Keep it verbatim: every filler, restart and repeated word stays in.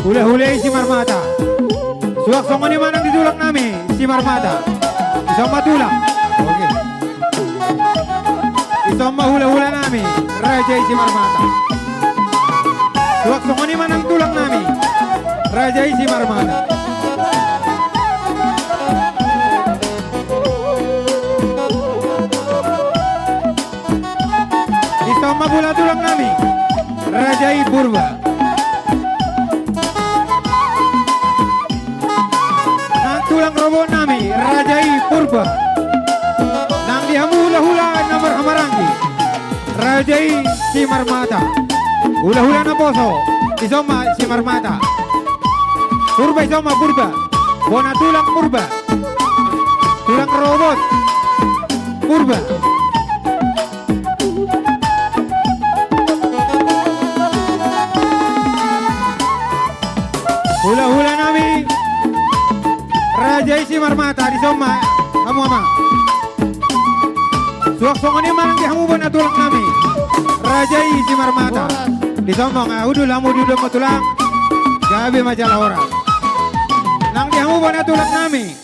Hulahula i Simarmata. Suang songon i ma nang di tulang nami Simarmata. Dison ma tulang. Oke. Dison ma hulahula nami, raja i Simarmata. Suang songon i ma nang tulang nami, raja i Simarmata. Dison ma bola tulang nami, raja i Purba. Nang tulang rorobot nami, raja i Purba. Nang di hamu hulahula na marhahamaranggi, raja i Simarmata. Hulahula naposo, dison ma Simarmata. Purba, dison ma Purba. Bona tulang Purba. Tulang rorobot Purba. Hulahula nami, raja i Simarmata, dison ma hamu amang. Suang songon i ma nang di hamu bona tulang nami, raja i Simarmata. Dison ma, nga hundul hamu di hundul ma tulang. Gabe ma jala horas. Nang di hamu bona tulang nami,